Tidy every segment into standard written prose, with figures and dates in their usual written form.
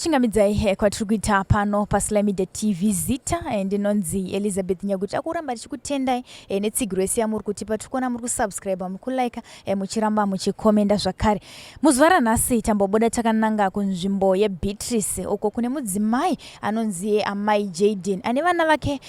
Kukuchingamidzai kwatiri kuita pano paSly Media TV. Zita ndinonzi Elizabeth Nyaguti. Akuramba tichikutendai netsigiro yese yamuri kutipa. Tiri kuona muri kusubscribe, muri kulike, muchiramba muchikomenda zvakare. Muzuva ranhasi tambobuda takananga kunzvimbo yeBeatrice uko kune mudzimai anonzi Amai Jaden ane vana vake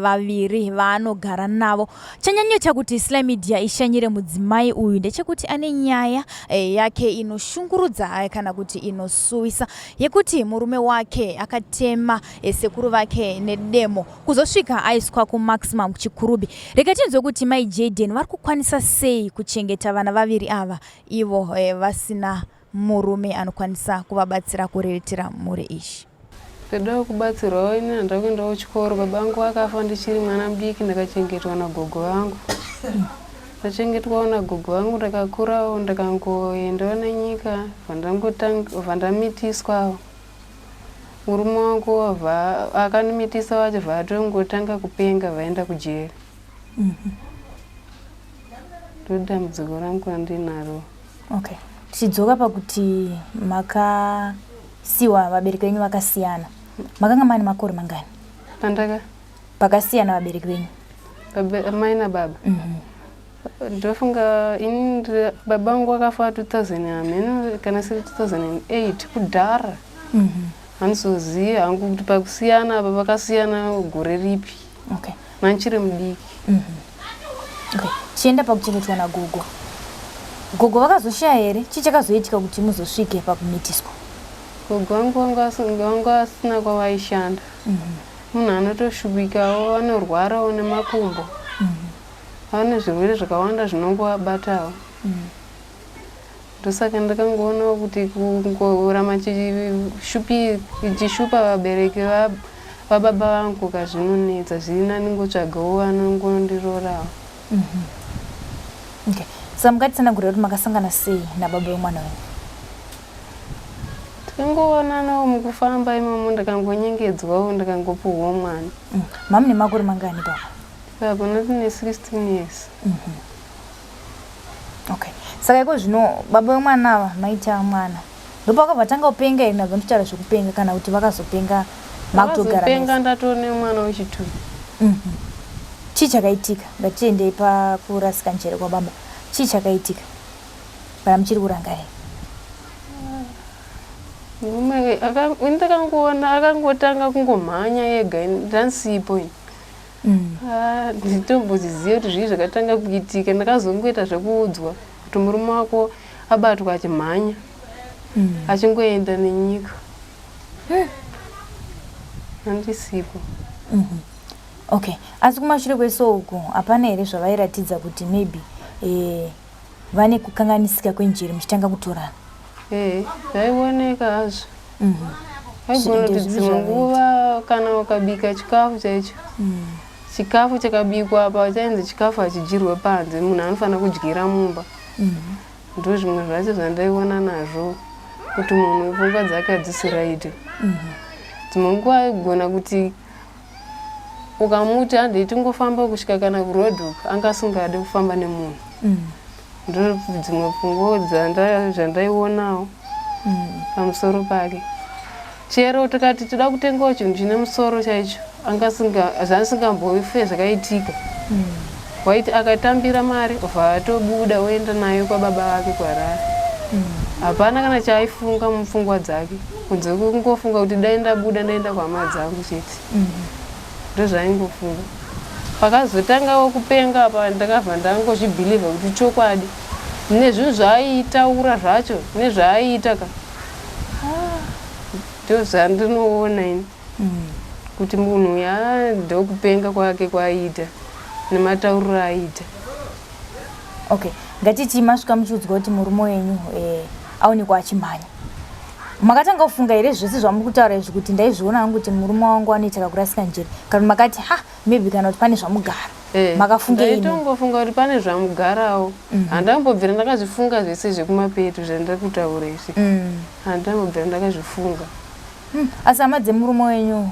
vaviri vaanogara navo. Chanyanyoita kuti Sly Media ishanyire mudzimai uyu ndechekuti ane nyaya yake inoshungurudza kana kuti inosuwisa yekuti murume wake akatema sekuru vake nedemo kuzosvika aiswa kuMaximum Chikurubi. Rega tinzwe kuti Mai Jaden vari kukwanisa sei kuchengeta vana vaviri ava ivo vasina murume anokwanisa kuvabatsira kuriritira mhuri iyi. Ndodawo kubatsirwawo ini handina kuendawo kuchikoro. Baba vangu vakafa ndichiri mwana mudiki ndakachengetwa nagogo vangu. Ndachengetwawo nagogo vangu ndakakurawo ndikangoendawo nenyika bva ndamitiswawo. Murume wangu wabva akandimitisa wacho bva atongotanga kupenga vaenda kujeri. Ndodambudziko rangu randinaro. Okay. Tichidzoka pakuti makasiwa vabereki venyu vakasiyana. Makanga mane makore mangani? Pandaka Pakasiyana vabereki venyu. Baba, amai nababa. Ndofunga ini baba vangu vakafa 2000 hameno kana siri 2008 kudhara. Handizozivi hangu kuti pakusiyana apa vakasiyana gore ripi. Okay. Manchiri mudiki. Okay. Tichienda pakuchengetwa nagogo. Gogo vakazoshaya here? Chii chakazoitika kuti muzosvike pakumitiswa? Gogo vangu vanga vasina kwavaishanda. Munhu anotoshupikawo, anorwarawo nemakumbo. Vane zvirwere zvakawanda zvinongovabatawo. Ndosaka ndakangoonawo kuti kungoramba chishupa vabereki vababa vangu kazvinonetsa, zviri nani ngotsvagawo vanongondirorawo. Okay. Saka mungatitsanangurira kuti makasangana sei nababa vemwana wenyu? Tikangoonanawo mukufamba imomo ndikangonyengedzwawo ndikangopuhwawo mwana. Mamune makore mangani baba? Baba ndine 16 years. Okay. Saka iko zvino baba vemwana ava maita mwana. Ndopakabva tanga kupenga here nabva nditaura zvekupenga kana kuti vakazopenga makutogara Vakazopenga mese? ndatone mwana wechitwo. Chii chakaitika? Ngatiendei pakurasika njere kwababa. Chii chakaitika? Kana muchiri kurangarira. Murume ini ndakangoona akangotanga kungomhanya ega ini ndansipo ini. Nditombozviziva kuti zvii zvakatanga kuitika. Ndakazongoita zvekuudzwa kuti murume wako abatwa achimhanya achingoenda nenyika. Handisipo. Okay. Asi kumashure kwese uku hapana here zvavairatidza kuti maybe vane kukanganisika kwenjere muchitanga kutorana? Zvaioneka hazvo. Aigona kuti Ndezvipi dzimwe zvavaita? nguva kana ukabika chikafu chaicho chikafu chakabikwa apa chainzi chikafu hachidyirwe panze, munhu anofanira kudyira mumba. Ndo zvimwe zvacho zvandaiona nazvo kuti munhu pfungwa dzake hadzisi right. Dzimwe nguva aigona kuti ukamuti handei tingofamba kusvika kana kuroad uku, anga asingade kufamba nemunhu. Ndo dzimwe pfungwa zvandaionawo pamusoro pake. Chero tikati toda kutengawo chinhu chine musoro chaicho, zvasingambofe zvakaitika. Waiti akatambira mari obva atobuda oenda nayo kwababa vake kuHarare. Hapana kana chaaifunga mupfungwa dzake kunze kwekungofunga kuti dai ndabuda ndaenda kuhama dzangu chete. Ndozvaaingofunga. Pakazotangawo kupenga apa ndakabva ndangozvibhilivha kuti chokwadi nezvinhu zvaaitaura zvacho nezvaaiita ka ndozvandinoona ini kuti munhu uyu ndokupenga kwake kwaaiita nematauriro aiita. Okay. Ngatiti masvika muchiudzwa kuti murume wenyu aonekwa achimhanya. Makatanga kufunga here zvese zvamuri kutaura izvi kuti ndaizviona hangu kuti murume wangu anoita kakurasika njere, kana makati ha maybe kana kuti pane zvamugara? Makafungei? Ndaitongofunga kuti pane zvamugarawo. Handambobvira ndakazvifunga zvese zvekumapeto zvandiri kutaura izvi. Handambobvira ndakazvifunga. Asi hama dzemurume wenyu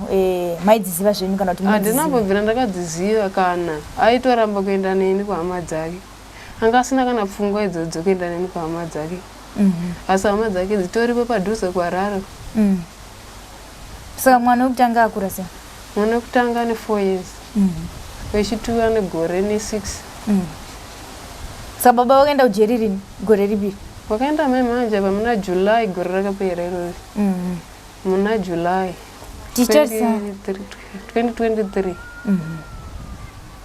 maidziziva zvenyu kana kuti Handina munodziziva? mbobvira ndakadziziva kana. Aitoramba kuenda neni kuhama dzake. Anga asina kana pfungwa idzodzo dzekuenda neni kuhama dzake. Asi hama dzake dzitoripo padhuze kuHarare. Saka mwana wekutanga akura sei? Mwana wekutanga ane 4 years. Wechitwo ane gore ne6. Saka baba vakaenda kujeri rini? Gore ripi? Vakaenda mai manje apa muna July gore rakapera irori. Muna July. Tichitarisa 2023.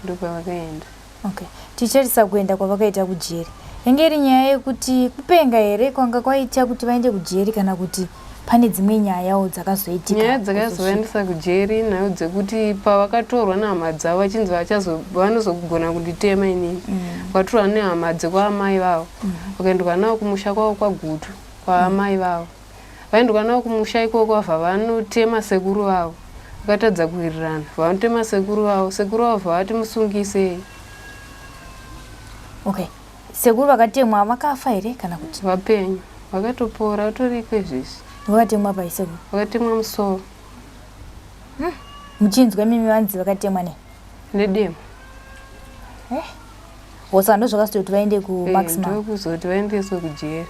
Ndopavakaenda. Okay. Tichitarisa kuenda kwavakaita kujeri. Yange iri nyaya yekuti kupenga here kwanga kwaita kuti vaende kujeri kana kuti pane dzimwe nyayawo dzakazoitika? Nyaya dzakazovaendesa kujeri nhau dzekuti pavakatorwa nehama dzavo vachinzi vanozogona kunditema inini. Vakatorwa nehama dzekwaamai vavo. Vakaendwa navo kumusha kwavo kwaGutu kwaamai vavo. Vaendwa navo kumusha ikoko vabva vanotema sekuru vavo. Vakatadza kuwirirana. Vanotema sekuru vavo. Sekuru vavo bva vati musungisei. Okay. Sekuru vakatemwa vakafa here kana kuti? Vapenyu. Vakatopora vatoriko izvezvi. Vakatemwa pai sekuru? Vakatemwa musoro. Muchinzwa imimi vanzi vakatemwa nei? Nedemo. Eh? Saka ndozvakazoti vaende kumaximum. Ndokuzoti vaendeswe kujeri.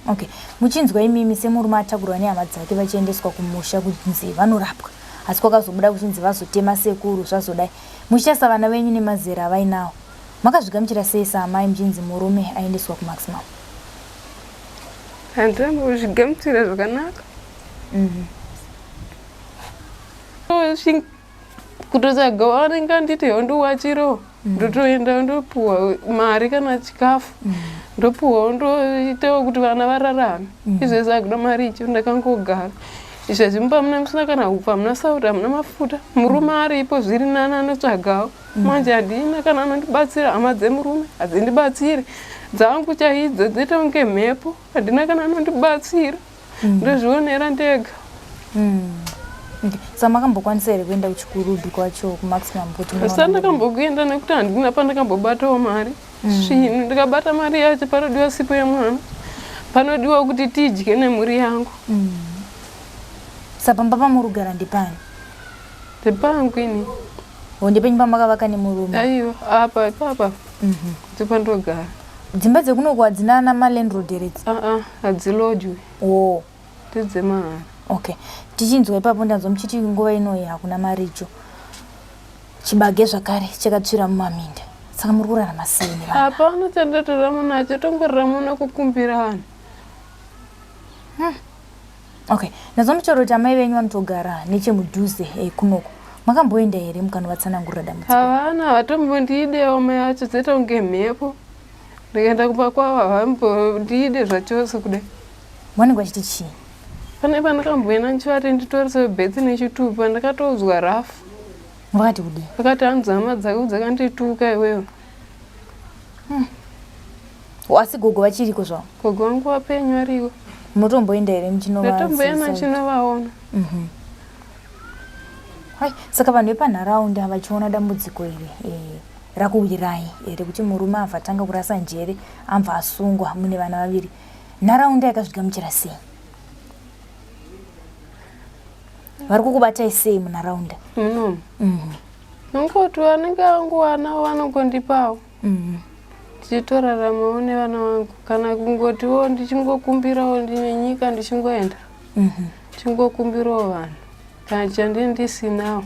Okay. Muchinzwa imimi semurume atakurwa nehama dzake vachiendeswa kumusha kunzi vanorapwa. Asi kwakazobuda kuchinzi vazotema sekuru zvazodai. Muchitarisa vana venyu nemazera avainawo. Makazvigamuchira sei saamai muchinzi murume aendeswa kumaximum? Handina kuzvigamuchira zvakanaka. Kutotsvaga vanenge anditi hondiwachiro ndotoenda ndopuwa mari kana chikafu ndopuwa ndoitawo kuti vana vararame. Izvezvi hakuna mari icho ndakangogara. Izvezvi mumba muna musina kana upfu, hamuna sauti, hamuna mafuta. Murume aripo zviri nani anotsvagawo. Manje handina kana anondibatsira, hama dzemurume hadzindibatsiri. Dzangu chaidzo dzoita kunge mhepo, handina kana anondibatsira. Ndozvionera ndega. Okay. Saka makambokwanisa here kuenda kuchikurubhi kwacho kumaximum kuti munoona Saka ndakambokuenda nekuti handina pandakambobatawo mari. Svinu ndikabata mari yacho panodiwa sipo yemwana. Panodiwa kuti tidye nemhuri yangu. Saka pamba pamuri kugara ndepani? Ndepangu ini. O ndepenyu pamakavaka nemurume? Aiwa, apa ipapa. Ndopandogara. Dzimba dzekunoku hadzina ana malandlord here idzi? Aa, hadzilodgwi. Oh. Ndedzemahara. Okay. Tichinzwa ipapo ndanzwa muchiti nguva inoyi hakuna maricho. Chibage zvakare chakatsvira mumaminda. Saka muri kurarama sei nevana? Hapana chandatorarama nacho, tongorarama nekukumbira vanhu. Okay. Ndanzwa muchitaura kuti amai venyu vanotogara nechemudhuze kunoku. Makamboenda here mukanovatsanangurira dambudziko? Havana, havatombondiidewo mai vacho, dzoita kunge mhepo. Ndikaenda kumba kwavo havambondiide zvachose kudai. Vanenge vachiti chii? Pane pandakamboenda ndichivati nditorise bhetsi nechitupa, ndakatoudzwa rafu. Vakati kudii? Vakati hanzi hama dzako dzakandituka iwewe. Asi gogo vachiriko zvavo? Gogo vangu vapenyu variko. Munotomboenda here muchinova? Ndatomboenda ndichinovaona. Hai, saka vanhu vepanharaunda vachiona dambudziko iri rakuwirai rekuti murume abva atanga kurasa njere ambva asungwa mune vana vaviri, nharaunda yakazvigamuchira sei? Vari kukubatai sei munharaunda? Munomu? Nongoti vanenge vangowana vanongondipawo. Ndichitoraramawo nevana vangu, kana kungotiwo ndichingokumbirawo ndine nyika ndichingoenda. Ndichingokumbirawo vanhu kana chandini ndisinawo.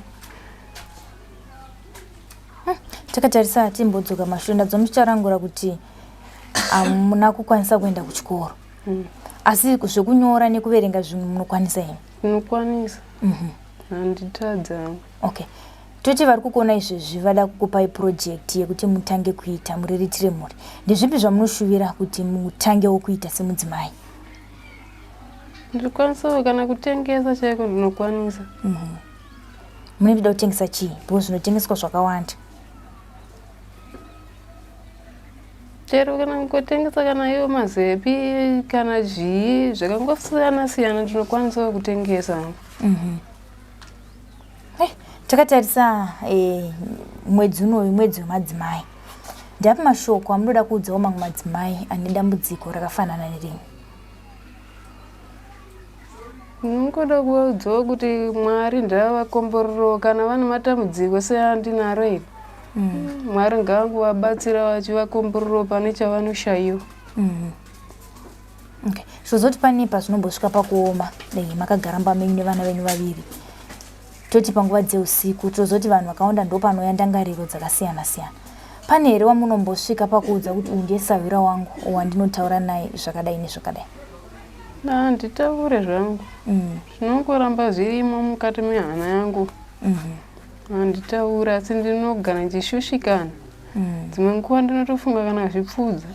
Takatarisa timbodzoka mashure, ndadzwa muchicharangura kuti hamuna kukwanisa kuenda kuchikoro. Asi zvekunyora nekuverenga zvimwe munokwanisa imi? Ndinokwanisa. Handitadzi hangu. Okay. Toti vari kukuona izvezvi vada kukupai project yekuti mutange kuita muriritire mhuri. Ndezvipi zvamunoshuvira kuti mutangewo kuita semudzimai? Ndinokwanisawo kana kutengesa chaiko ndinokwanisa. Munoda kutengesa chii? Because zvinotengeswa zvakawanda. Chero kana kungotengesa kana iwo mazepi kana zvii zvakangosiyana siyana ndinokwanisawo kutengesa. Takatarisa mwedzi unoyu mwedzi wemadzimai. Ndeapi mashoko amunoda kuudzawo mamwe madzimai ane dambudziko rakafanana nerenyu? Ndinongoda kuvaudzawo kuti Mwari ndavakomborero kana vane matambudziko seandinaro iri. Mwari ngaangovabatsira vachivakomborerawo pane chavanoshayiwa. Okay. Zvozoti pane pazvinombosvika pakuoma dai makagara mumba menyu nevana venyu vaviri toti panguva dzeusiku tozoti vanhu vakawanda ndopanouya ndangariro dzakasiyana siyana pane here wamunombosvika pakuudza kuti uyu ndiye sahwira wangu wandinotaura naye zvakadai nezvakadai? Handitaure zvangu. Zvinongoramba zvirimo mukati mehana yangu. Handitaure asi ndinogara ndichishushikana. Dzimwe nguva ndinotofunga kana zvipfuudza.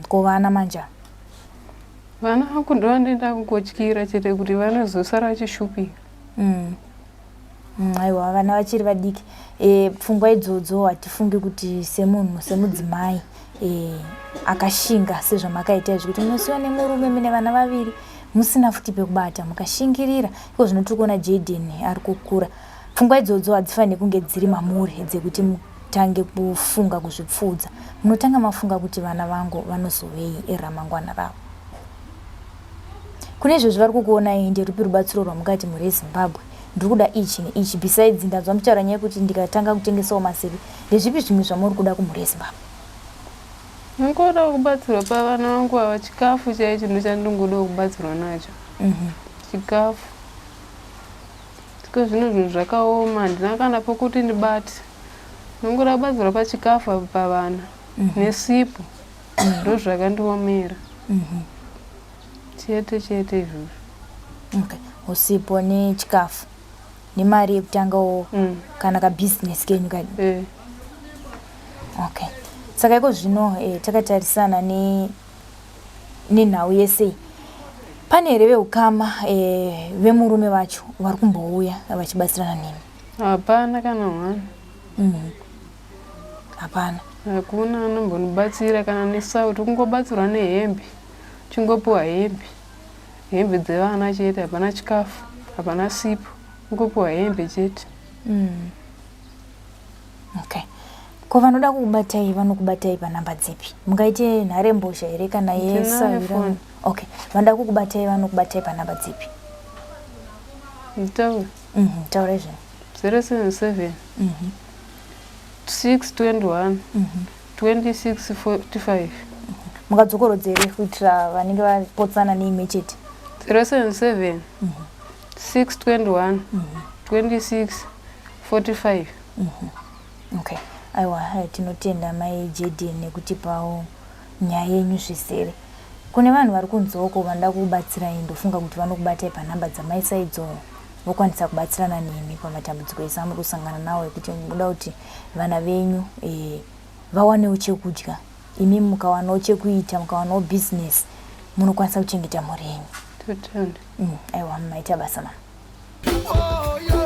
Ko vana manje? Vana vangu ndovandoenda kungotyira chete kuti vanozosara vachishupika. Aiwa vana vachiri vadiki. E, pfungwa idzodzo hatifungi kuti semunhu semudzimai e, akashinga sezvamakaita izvi kuti munosiwa nemurume mune vana vaviri musina futi pekubata mukashingirira iko zvino tiri kuona Jaden ari kukura. Pfungwa idzodzo hadzifaniri kunge dziri mamuri dzekuti mutange kufunga kuzvipfuudza. Munotanga mafunga kuti vana vangu vanozovei ramangwana ravo. Kune izvozvi vari kukuonai nderupi rubatsiro rwamungati mhuri yeZimbabwe ndiri kuda ichi neichi besides ndanzwa muchitaura nyaya yekuti ndikatanga kutengesawo masevi ndezvipi zvimwe zvamuri kuda kumhuri yeZimbabwe? Ndingoda kubatsirwa pavana vangu ava chikafu chaicho ndochandingoda kubatsirwa nacho. Chikafu. Iko zvino zvinhu zvakaoma handina kana pokuti ndibate. Ndingoda kubatsirwa pachikafu apa pavana nesipo. Ndozvakandiomera. Chete chete izvozvo. Okay. Usipo nechikafu nemari yekutangawo kana kabhizinesi kenyu kadi. Eh. Okay. Saka iko zvino eh, takatarisana ne nenhau yese iyi pane here veukama eh, vemurume vacho vari kumbouya vachibatsirana nemi? Hapana kana hwana. Hapana. Hakuna anombonibatsira kana nesauti kungobatsirwa nehembe. Chingopiwa hembe. Hembe dzevana chete hapana chikafu, hapana sipo. Kungopiwa hembe chete. Okay. Ko vanoda kukubatai vanokubatai panhamba dzipi? Mungaite nharembozha here kana Ndinayo yesahwira? phone. Okay. Vanoda kukubatai vanokubatai panhamba dzipi? Nditaure. Taurai zvenyu. 077 621 2645. Mungadzokorodza here kuitira vanenge vapotsana neimwe chete? 077 621 2645. Okay. Aiwa, tinotenda mai Jaden nekutipawo nyaya yenyu zvisere. Kune vanhu vari kunzoko vanoda kukubatsirai ndofunga kuti vanokubatai panhamba dzamaisa idzo vokwanisa kubatsirana nemi pamatambudziko ese amuri kusangana nawo ekuti muda kuti vana venyu eh, vawanewo chekudya imi mukawanawo chekuita mukawanawo business munokwanisa kuchengeta mhuri yenyu. Totenda. Aiwa maita basa mama. Oh, yo.